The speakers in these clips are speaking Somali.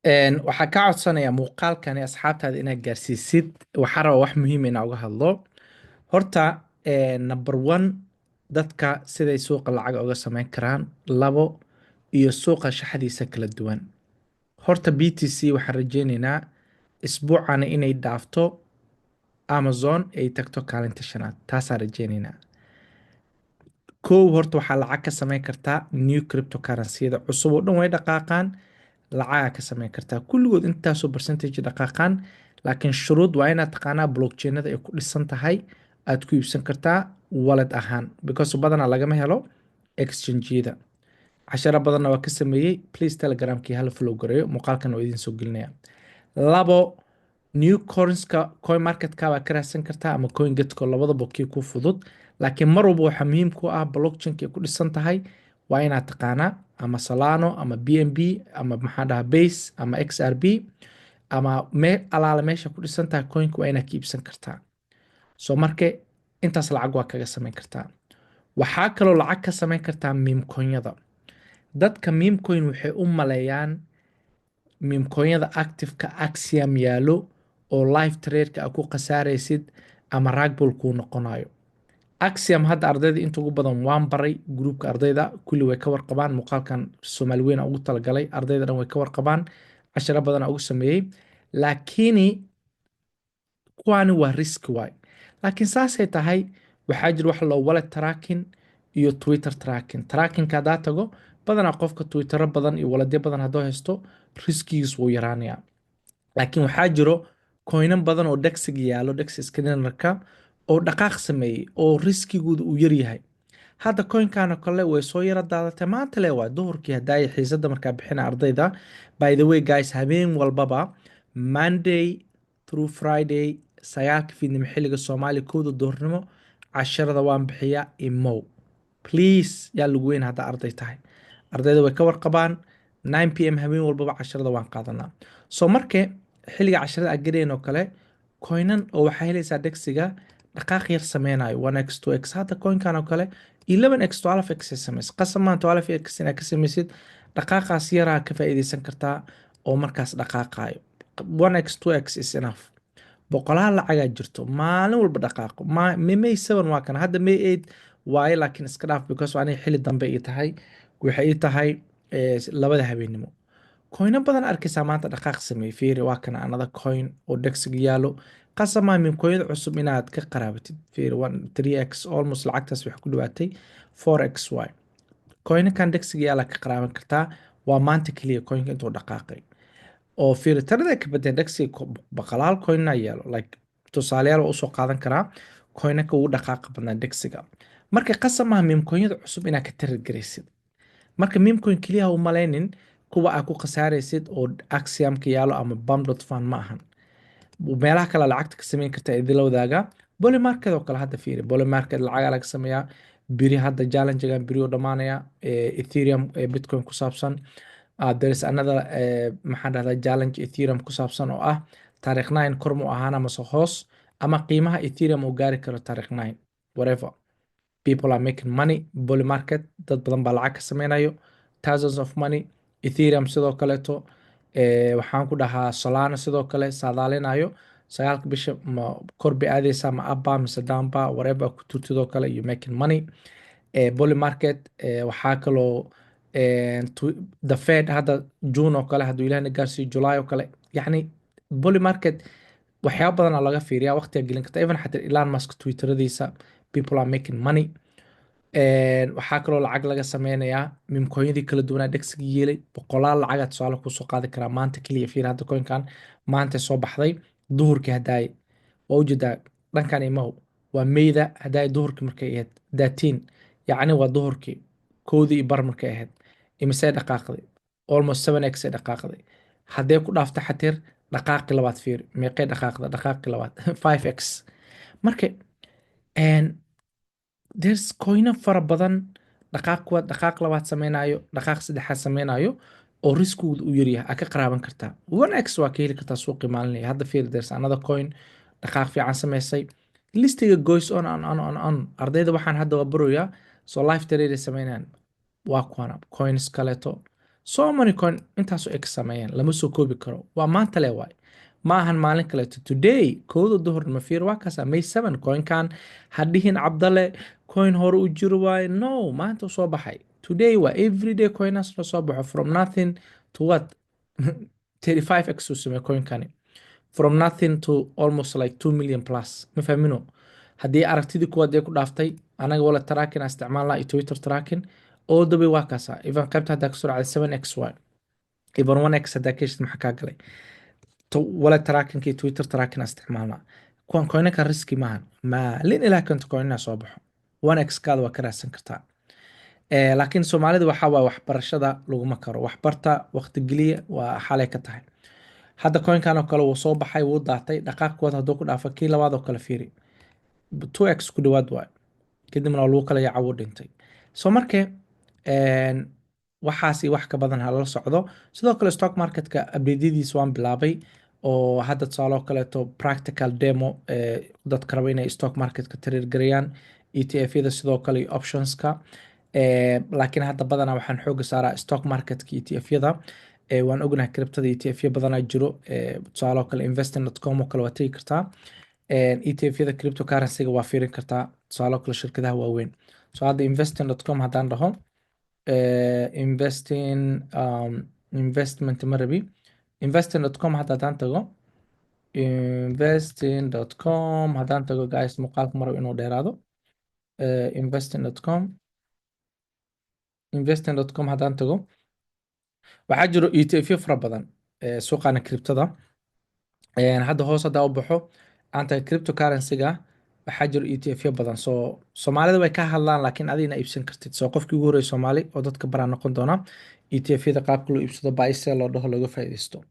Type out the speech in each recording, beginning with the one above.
Waxaa kaa codsanayaa muuqaalkani asxaabtaada inaad gaarsiisid. Waxaa rabaa wax muhiim inaa uga hadlo. Horta number one, dadka siday suuqa lacag uga sameyn karaan, labo, iyo suuqa shaxdiisa kala duwan. Horta BTC waxaan rajeyneynaa isbuucana inay dhaafto Amazon, ay tagto kaalinta shanaad. Taasaan rajeyneynaa. Kow, horta waxaa lacag ka sameyn kartaa new cryptocurrency-yada cusub oo dhan way dhaqaaqaan, lacagaa ka sameyn kartaa kulligood, intaasoo percentage dhaqaaqaan. Laakiin shuruud waa inaad taqaanaa blockchainada ay ku dhisan tahay aad ku iibsan kartaa wallet ahaan, because badanaa lagama helo exchange-yada. Casharo badanna waa ka sameeyey. Please, Telegramkii hala follow gareeyo. Muuqaalkan waa idiin soo gelinaya. Labo, new coinska CoinMarketCap baa ka raadsan kartaa ama CoinGecko, labadaba kii ku fudud. Laakiin mar walba waxaa muhiim ku ah blockchainka ay ku dhisan tahay waa inaad taqaanaa, ama Solana ama BNB ama maxaa dhahaa Base ama XRP ama me alaale meesha ku dhisan tahay coinka waa inaad ka iibsan kartaa. So marka intaas lacag waa kaga samayn kartaa. Waxaa kaloo lacag ka samayn kartaa memecoinyada. Dadka memecoin waxay u maleeyaan memecoinyada activeka Axiom yaalo oo live trade-ka aad ku khasaaraysid ama rug pull kuu noqonayo. Axiom hadda ardayda inta ugu badan waan baray. Groupka ardayda kulli way ka warqabaan. Muuqaalkan Soomaali weyn aan ugu talagalay, ardayda dhan way ka warqabaan, casharo badan aan ugu sameeyey. Laakiini kuwaani waa risk waay. Laakiin saasay tahay, waxaa jira wax loo wallet tracking iyo Twitter tracking. Trackingka haddaa tago, badanaa qofka Twittero badan iyo walletyo badan hadduu haysto, riskigiis wuu yaraanayaa. Laakiin waxaa jiro coinan badan oo DEX-iga yaalo, DEX Screenerka, oo dhaqaaq sameeyey oo riskigooda uu yaryahay. Hadda coinkan oo kale way soo yara daadatay maanta le, waa duhurkii hadaaya xiisadda markaa bixina ardayda. By the way guys, habeen walbaba, Monday through Friday, 9-ka fiidnimo xilliga Soomaaliya, 1-da duhurnimo, casharada waan bixiyaa. Imow please, yaa lagu weyn hadda arday tahay. Ardayda way ka warqabaan. 9 p.m. habeen walbaba casharada waan qaadanaa. So marke xilliga casharada aad galeen oo kale, coinan oo waxaa helaysaa DEX-iga dhaqaaq yar sameynayo, 1x, 2x. Hadda coinkan oo kale 11x, 12x ay samaysa. Qasamaan 12x inaad ka samaysid, dhaqaaqaas yaraa ka faa'iidaysan kartaa oo markaas dhaqaaqayo. 1x, 2x is enough. Boqolaal lacagaa jirto maalin walba dhaqaaqo. May 7 waa kan hadda, May 8 waaye, laakiin iska dhaaf, because aniga xilli dambe ii tahay. Waxay ii tahay 2-da habeennimo. Coino badan arkaysaa maanta dhaqaaq sameeyey. Fiiri, waa kana another coin oo DEX-iga yaalo. Qasamaa memecoinyada cusub inaad ka qaraabatid. Fiiri, 1 3x almost, lacagtaas waxay ku dhawaatay 4x y. Coinakan DEX-iga yaala ka qaraaban kartaa. Waa maanta keliya coinka intuu dhaqaaqay oo fiiri tirada ka badan DEX-iga, boqolaal coinna yaalo. Like tusaalayaal waa usoo qaadan karaa coinaka ugu dhaqaaqa badnaa DEX-iga. Marka qasab maaha memecoinyada cusub inaad ka trade garaysid. Marka memecoin keliya ha u malaynin kuwa aad ku khasaaraysid oo Axiomka yaalo ama Pump.fun ma ahan. Meelaha kale lacagta ka sameyn karta idinla wadaagaa. Polymarket oo kale hadda fiiri, Polymarket lacagaa laga sameeyaa. Biri hadda challengegan biri oo dhamaanaya, Ethereum, Bitcoin ku saabsan. There is another, maxaan dhahdaa, challenge Ethereum ku saabsan oo ah taariikh 9 kor mu ahaan amase hoos, ama qiimaha Ethereum uu gaari karo taariikh 9, whatever. People are making money Polymarket. Dad badan baa lacag ka sameynayo, thousands of money. Ethereum sidoo kaleeto, waxaan ku dhahaa Solana sidoo kale, saadaalinayo 9-ka bisha ma kor bay aadeysaa ma up mise down, whatever ku turtidoo kale, you making money. Polymarket, waxaa kaloo the Fed hadda June oo kale, hadduu Ilahna gaarsiiyo July oo kale. Yacni Polymarket waxyaaba badanaa laga fiiriyaa, waqtiga gelin karta. Even xataa Elon Musk Twitteradiisa people are making money. Waxaa kaloo lacag laga sameynayaa memecoinyadii kala duwanaa DEX-iga yeelay. Boqolaal lacagaa tusaale kusoo qaadi karaa maanta keliya. Fiir hadda coinkan maanta soo baxday duhurkii hadaaye, waa ujeedaa dhankan imaw, waa meyda hadaaye duhurkii markay ahayd 13, yacni waa duhurkii 1:15 markay ahayd. Imisay dhaqaaqday? Almost 7x ay dhaqaaqday. Haddee ku dhaafta xatir dhaqaaqi labaad, fiir meeqay dhaqaaqda dhaqaaqi labaad, 5x. Marka there's coino fara badan dhaqaaq kuwaad, dhaqaaq labaad sameynayo, dhaqaaq saddexaad sameynayo oo riskigooda u yaryahay aa ka qaraaban kartaa. 1x waa ka heli kartaa suuqii maalinaya. Hadda fiir, there's another coin dhaqaaq fiican sameysay. Listiga goes on on on on on. Ardayda waxaan hadda waa baroyaa, so live trade ay sameynayaan. Waa kuwana coins kaleeto. So many coin intaasoo ay ka sameeyeen lama soo koobi karo. Waa maanta le waay, ma ahan maalin kaleeto. Today 1-da duhurnimo fiir, waa kaasa May 7. Coinkan ha dhihin Cabdale coin hore u jiro waaye. No, maanta u soo baxay. Today waa everyday coinaas la soo baxo. From nothing to what? 35x uu sameey coinkani, from nothing to almost like 2 million plus. Ma fahmino? Haddii aragtidii kuwaad ee ku dhaaftay, anaga wallet tracking aan isticmaalnaa iyo Twitter tracking all the way. Waa kaasa even qaybta haddaa kasoo dhacday 7x y, even 1x haddaa ka heshid, maxaa kaa galay? Wallet tracking iyo Twitter tracking aan isticmaalnaa. Kuwan coinanka riski maahan. Maalin ilaa kanta coinana soo baxo, 1x kaada waa ka raadsan kartaa. Laakiin Soomaalida waxaa waaye waxbarashada laguma karo. Waxbarta, waqti geliya, waa xalay ka tahay. Hadda coinkan oo kale wuu soo baxay, wuu daatay. Dhaqaaq kuwaad hadduu ku dhaafo, kii labaad oo kale fiiri, 2x ku dhawaad waay. Kadibna waa lagu kala yaaca, wuu dhintay. So marke waxaasi wax ka badan halala socdo. Sidoo kale stock marketka updateyadiis waan bilaabay oo hadda tusaale oo kaleeto practical demo, dadka raba inay stock marketka trade gareeyaan, ETF-yada sidoo kale iyo optionska. Laakiin hadda badanaa waxaan xooga saaraa stock marketka, ETF-yada. Waan ognahay cryptada ETF-yo badanaa jiro. Tusaale oo kale investing.com oo kale waa tegi kartaa. ETF-yada cryptocurrency-ga waa fiirin kartaa, tusaale oo kale shirkadaha waaweyn. So hadda investing.com haddaan dhaho, investing, investment ma rabi, investing.com hadda haddaan tago, investing.com haddaan tago, guys, muuqaalka ma rabo inuu dheeraado. Investing.com, investing.com haddaan tago, waxaa jiro ETF-yo fara badan suuqana cryptada. Hadda hoos haddaa u baxo, aan tahay cryptocurrency-ga, waxaa jiro ETF-yo badan. So Soomaalida way ka hadlaan, laakiin adigna iibsan kartid. So qofkii ugu horreeyay Soomaali oo dadka baraa noqon doona ETF-yada qaabka loo iibsado, buy sell loo dhaho, looga faa'iidaysto.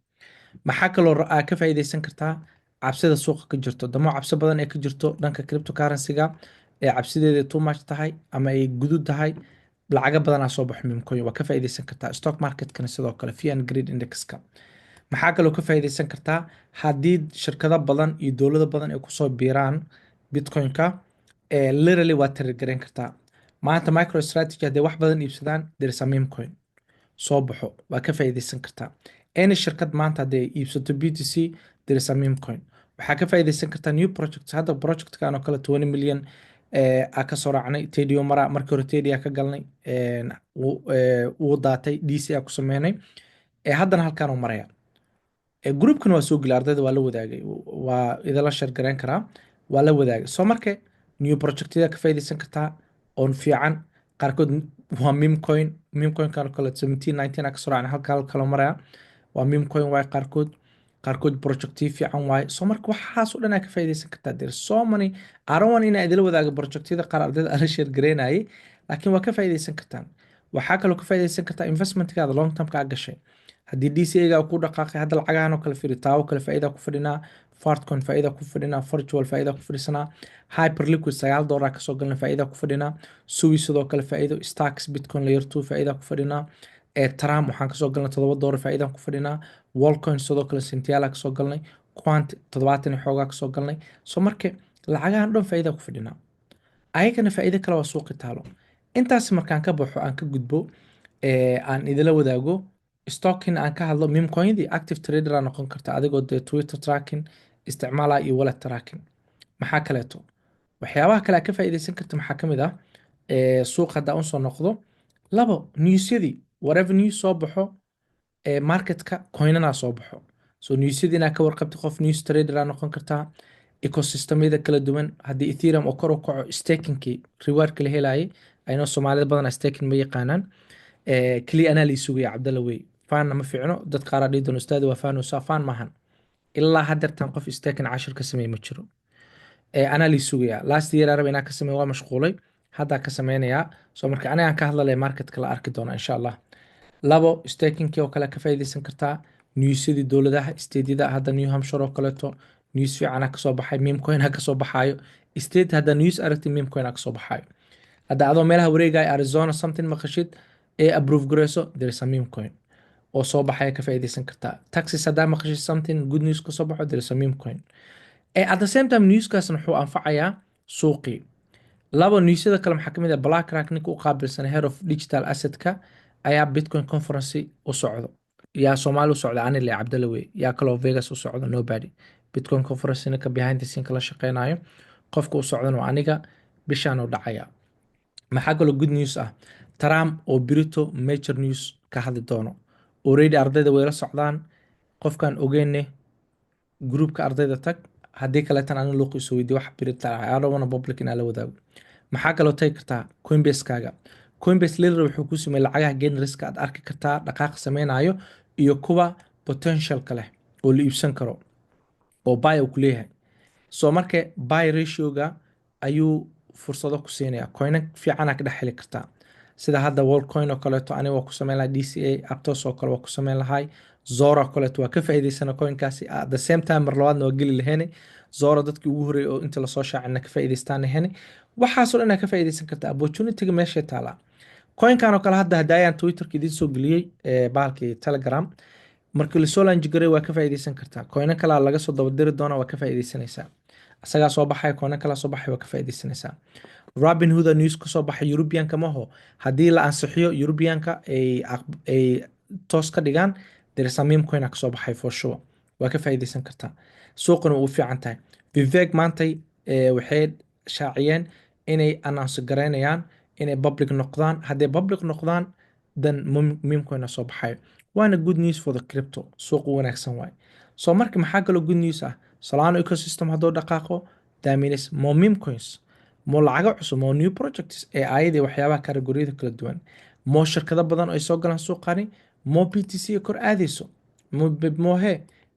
Maxaa kaloo aa ka faa'iidaysan kartaa? Cabsida suuqa ka jirto damo, cabsi badan ee ka jirto dhanka cryptocurrency-ga ee cabsideeda too much tahay ama ay gudud tahay, lacaga badanaa soo baxo, meme coin waa ka faa'iidaysan kartaa. Stock marketkana sidoo kale, fear and greed indexka. Maxaa kaloo ka faa'iidaysan kartaa? Haddii shirkado badan iyo dowlado badan ay kusoo biiraan bitcoin-ka, literally waa trade gareyn kartaa. Maanta MicroStrategy hadday wax badan iibsadaan, there is a meme coin soo baxo, waa ka faa'iidaysan kartaa. Any shirkad maanta hadday iibsato BTC, there is a meme coin. Waxaa ka faa'iidaysan kartaa new projects. Hadda projectkan oo kale 20 million aa ka soo raacnay TDO mara. Markii hore TD ka galnay, wuu daatay, DC aa ku sameynay, haddana halkaan uu maraya. Groupkan waa soo gelay, ardayda waa la wadaagay, waa idala share gareyn karaa, waa la wadaagay. So marka new projectyada ka faa'iidaysan kartaa oon fiican. Qaarkood waa meme coin. Meme coin kan oo kale 17 19 aa ka soo raacnay, halka hal kaloo maraya, waa meme coin waay. Qaarkood projectiyo fiican waaye. So marka waxaas oo dhan aa ka faa'iidaysan kartaa. There so many. I don't want inaa idila wadaago projectyada qaar ardayda aan la share gareynayay, laakiin waa ka faa'iidaysan kartaan. Waxaa kaloo ka faa'iidaysan kartaa investmentkaada long termka aa gashay. Haddii DCA ku dhaqaaqay, hadda lacagahan oo kale firi, taawo kale faa'iida ku fadhinaa, Fartcoin faa'iida ku fadhinaa, virtual faa'iida ku fadhisanaa, Hyperliquid $9 kasoo galna, faa'iida ku fadhinaa, Sui sidoo kale faa'iido, Stacks Bitcoin layer 2 faa'iida ku fadhinaa, Trump waxaan kasoo galnay $7, faa'iidaan ku fadhinaa, Worldcoin sidoo kale sentiala kasoo galnay, Quant 70 iyo xoogaa kasoo galnay. So marka lacagahan dhan faa'iida ku fadhinaa, ayagana faa'iido kale waa suuqi taalo. Intaas markaan ka baxo, aan ka gudbo, aan idila wadaago stocking, aan ka hadlo meme coindii, active trader aa noqon karta adigoo dee Twitter tracking isticmaalaya iyo wallet tracking. Maxaa kaleeto? Waxyaabaha kale aad ka faa'iidaysan karta maxaa ka mid ah? Suuqa haddaa unsoo noqdo, labo, newsyadii, whatever news soo baxo marketka coinanaa soo baxo. So newsyadii inaa ka warqabti, qof news trader aa noqon kartaa. Ecosystemyada kala duwan, haddii Ethereum oo kor u kaco, stakingkii rewardka la helayay. Aynoo Soomaalida badanaa staking ma yaqaanaan. Keliya anaa lii sugaya Cabdalla wey. Faanna ma fiicno. Dad qaaraa dhihi doona, "Ustaadi, waa faanaysaa." Faan maahan. Ilaa haddeertan qof staking cashir ka sameeye ma jiro. Anaa lii sugaya. Last year araba inaan ka sameeyo, waa mashquulay, haddaa ka sameynayaa. So marka anigaan ka hadlalaya marketka la arki doona insha Allah. Labo, stakingkii oo kale ka faa'iidaysan kartaa. Newsyadii dowladaha, stateyada, hadda New Hampshire oo kaleeto news fiican kasoo baxay, meme coin ha kasoo baxaayo. State hadda news aragti, meme coin ha kasoo baxaayo. Hadda adoo meelaha wareegaya Arizona something maqashid ee approve gareyso, there is a meme coin oo soo baxaya, ka faa'iidaysan kartaa. Texas haddaa maqashid something good news kasoo baxo, there is a meme coin. At the same time newskaasna wuxuu anfacayaa suuqii. Labo, newsyada kale maxaa kamid ah? BlackRock ninka u qaabilsan, head of digital assetka, Ayaa Bitcoin conference u socdo. Yaa Soomaali u socda? Anile Cabdalla wey. Yaa kaloo Vegas u socdo? Nobody. Bitcoin conference ninka behind the scene kala shaqeynayo, qofka u socdana waa aniga. Bishaan u dhacaya. Maxaa kaloo good news ah? Trump oo brito major news ka hadli doono. Already ardayda way la socdaan. Qofkaan ogeyne, groupka ardayda tag. Haddii kaleetan ani luuq isu weydiiyo wax birita. I don't wanna public inaan la wadaago. Maxaa kaloo tagi kartaa? Coinbase-kaaga. Coinbase literally wuxuu ku sameeyey lacagaha gainriska aad arki kartaa dhaqaaq sameynayo iyo kuwa potentialka leh oo la iibsan karo oo buy uu ku leeyahay. So marka buy ratio-ga ayuu fursado ku siinaya. Coina fiicana ka dhex heli kartaa, sida hadda Worldcoin oo kaleeto. Aniga waa ku sameyn lahay. DCA, Aptos oo kale waa ku sameyn lahay. Zora oo kaleeto waa ka faa'iidaysana coinkaasi. At the same time, mar labaadna waa geli lahayne. Zora dadkii ugu horreeyay oo inta lasoo shaacina ka faa'iidaystaan lahayne. Waxaasoo dhan aa ka faa'iidaysan kartaa. Opportunity-ga meeshay taalaa. Coinkan oo kale hadda hadaayaan Twitterka idiin soo geliyey, bahalkii Telegram markii lasoo launch garay, waa ka faa'iidaysan kartaa. Coino kalaa laga soo dabadiri doona, waa ka faa'iidaysanaysaa. Isagaa soo baxay, coino kalaa soo baxay, waa ka faa'iidaysanaysaa. Robinhood news ka soo baxay Europeanka maho. Haddii la ansixiyo, Europeanka ay toos ka dhigaan, there is a meme coin ka soo baxay for sure. Waa ka faa'iidaysan kartaa. Suuqana wuu u fiican tahay. Vivek maantay waxay shaaciyeen inay announce garaynayaan inay public noqdaan. Hadday public noqdaan, then meme coin soo baxayo, waana good news for the crypto. Suuq u wanaagsan waay. So marka maxaa kaloo good news ah? Solana ecosystem hadduu dhaqaaqo, that means more meme coins, more lacago cusub, more new projects ee ayadii waxyaabaha categoriyada kala duwan, more shirkado badan oo ay soo galaan suuqani, more BTC kor aadayso, more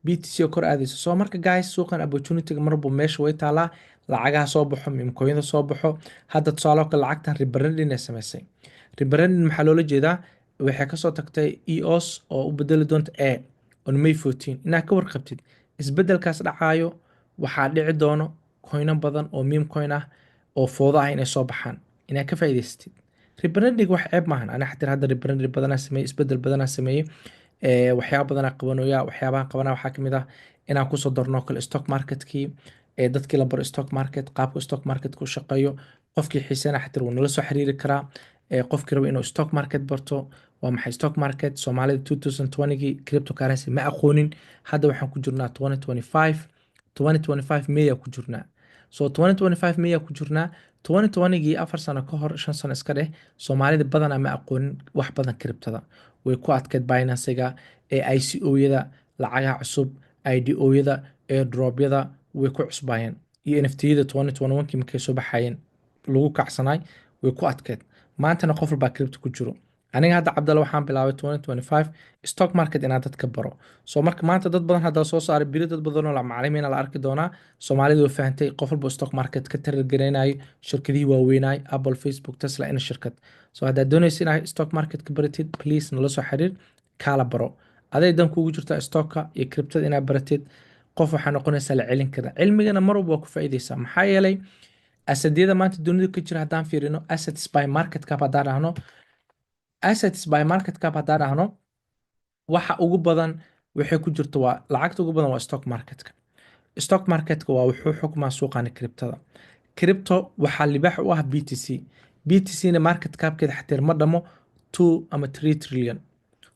BTC oo kor aadayso. So marka guys, suuqan opportunity-ga marbu meesha way taalaa. Lacagaha soo baxo, meme coinyada soo baxo. Hadda tusaale oo kale, lacagtan rebranding ay samaysay. Rebranding maxaa loola jeedaa? Waxay kasoo tagtay EOS oo u bedeli doonta A on May 14. Inaad ka warqabtid isbedelkaas dhacaayo, waxaa dhici doono coino badan oo meme coin ah oo foodo ah inay soo baxaan. Inaad ka faa'iidaysatid rebranding wax ceeb maahan. Ani xataa hadda rebranding badanaa sameeyey, isbedel badanaa sameeyey, waxyaaba badanaa qabanooya. Waxyaabahan qabanaa waxaa kamid ah inaan kusoo darno kale stock marketkii, ee dadkii la baro stock market, qaabka stock marketka u shaqeeyo. Qofkii xiisena xataa wuu nala soo xiriiri karaa. Qofkii raba inuu stock market barto, waa maxay stock market? Soomaalida 2020gii cryptocurrency ma aqoonin. Hadda waxaan ku jirnaa 2025. 2025 May ku jirnaa. So 2025 May ku jirnaa. 2020gii, 4 sano ka hor, 5 sano iska dheh, soomaalida badanaa ma aqoonin wax badan cryptada. Way ku adkeyd Binance-ga ee ICO-yada, lacagaha cusub, IDO-yada, airdrop-yada way ku cusbaayeen iyo NFT-yada. 2021kii markay soo baxayeen lagu kacsanaay, way ku adkeyd. Maantana qof walbaa crypto ku jiro. Aniga hadda Cabdalla waxaan bilaabay 2025 stock market inaan dadka baro. So marka maanta dad badan hadda soo saaray, biri dad badan oo macalimiina la arki doonaa. Soomaalida way fahantay. Qof walba stock market ka trade gareynayo, shirkadihii waaweynay, Apple, Facebook, Tesla, ina shirkad. So haddaad doonaysa inaad stock market ka baratid, please nala soo xiriir, kaala baro. Aday dan kuugu jirtaa stocka iyo cryptada inaad baratid. Qof waxaa noqonaysaa la celin kara. Cilmigana mar walba waa ku faa'iidaysaa. Maxaa yeelay, assetyada maanta dunida ka jira haddaan fiirino, assets by market cap haddaan dhahno, assets by market cap haddaan dhahno, waxa ugu badan waxay ku jirto waa lacagta ugu badan waa stock marketka. Stock marketka waa wuxuu xukmaa suuqani cryptada. Crypto waxaa libaax u ah BTC. BTC na market capkeeda xateer ma dhamo 2 ama 3 trillion.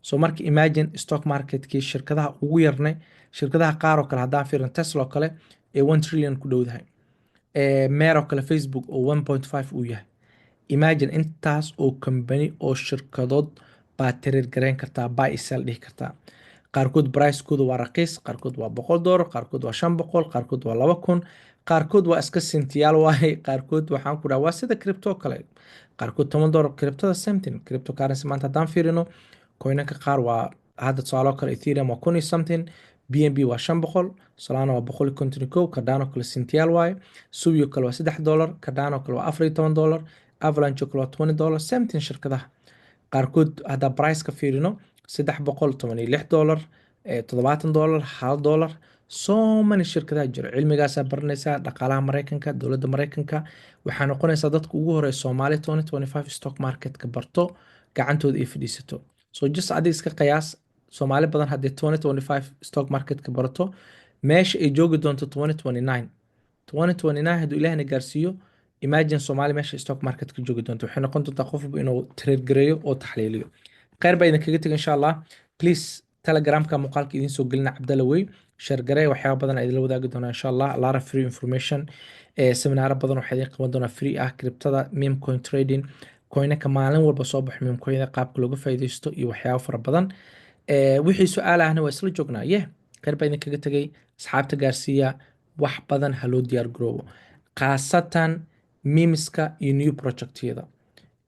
So marka imagine stock marketkii shirkadaha ugu yarnay, shirkadaha qaar oo kale haddaan fiirino, Tesla oo kale ee 1 trillion ku dhowdahay, meer oo kale Facebook oo 1.5 uu yahay. Imagine intaas oo company oo shirkadood baa trade gareyn kartaa, buy sell dhihi kartaa. Qaarkood pricekooda waa raqiis, qaarkood waa $100, qaarkood waa 500, qaarkood waa 2000, qaarkood waa iska sentiyaal waaye. Qaarkood waxaan ku dhaha waa sida crypto kale, qaarkood $10. Cryptoda something, cryptocurrency maanta haddaan fiirino, coinanka qaar waa hadda tusaalo kale Ethereum waa kun iyo something, BNB waa 500, Solana waa 151, Cardano kale sentiyaal waaye, Sui kale waa $3, Cardano kale waa $14, Avalanche kale waa $20 something. Shirkadaha qaarkood haddaa price ka fiirino, $316, $70, $1. So many shirkadaha jiro. Cilmigaasaa baranaysaa, dhaqaalaha Mareykanka, dowladda Mareykanka. Waxaa noqonaysaa dadka ugu horeeya Soomaali 2025 stock marketka barto, gacantooda ay fadhiisato. So just adiga iska qiyaas, Soomaali badan haddii 2025 stock marketka barato, meesha ay joogi doonto 2029. 2029 hadduu Ilaahna gaarsiiyo, imagine Soomaali meesha stock market ka joogi doonto. Waxay noqon doontaa qof walba inuu trade gareeyo oo taxliiliyo. Kheyr baa idinkaga tegay, insha Allah. Please, Telegramka muuqaalka idiin soo gelina, Cabdalawey, share garee. Waxyaaba badan aa idinla wadaagi doonaa, insha Allah. A lot of free information, seminaaro badan waxaa idin qaban doonaa free ah, cryptada, meme coin trading, coinaka maalin walba soo baxo, meme coinada qaabka looga faa'iidaysto iyo waxyaabo fara badan. Wixii su-aal ahna waa isla joognaa. Yeh, kheyr baa idinkaga tegay. Asxaabta gaarsiiya, wax badan ha loo diyaar garoobo, khaasatan memeska iyo new projectyada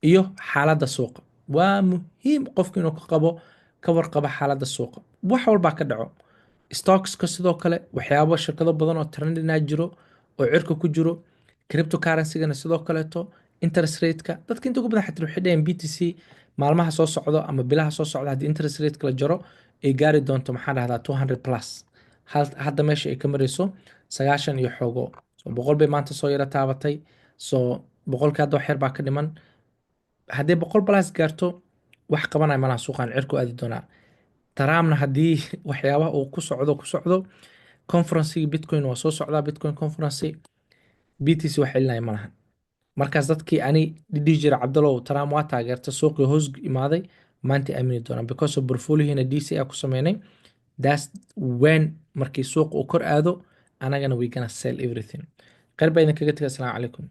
iyo xaaladda suuqa. Waa muhiim qofku inuu ka qabo, ka warqabo xaaladda suuqa, wax walbaa ka dhaco. Stockska sidoo kale, waxyaabo shirkado badan oo trendinaa jiro oo cirka ku jiro. Cryptocurrency-gana sidoo kaleeto, interest rate-ka dadka inta ugu badan xataa waxay dhaheen BTC maalmaha soo socdo ama bilaha soo socda, haddii interest rate-ka la jaro, ay gaari doonto, maxaa dhahdaa, 200 plus. Hadda meesha ay ka marayso 90 iyo xoogo, so 100 bay maanta soo yara taabatay. So 100-kii hadda wax yar baa ka dhiman. Haddii 100 plus gaarto, wax qabanaya malaha, suuqan cirku aadi doonaa. Trumpna haddii waxyaabaha uu ku socdo ku socdo, conferencigi Bitcoin waa soo socdaa, Bitcoin conference, BTC wax celinaya malahan. Markaas dadkii ani dhihi jira, "Cabdalow, Trump waa taageerta," suuqii hoos imaaday maanta aamini doonaan, because of portfoliohina DCA ku sameynay. That's when markii suuqa uu kor aado, anagana we gonna sell everything. Khayr baa idinkaga tegay. Asalaamu calaykum.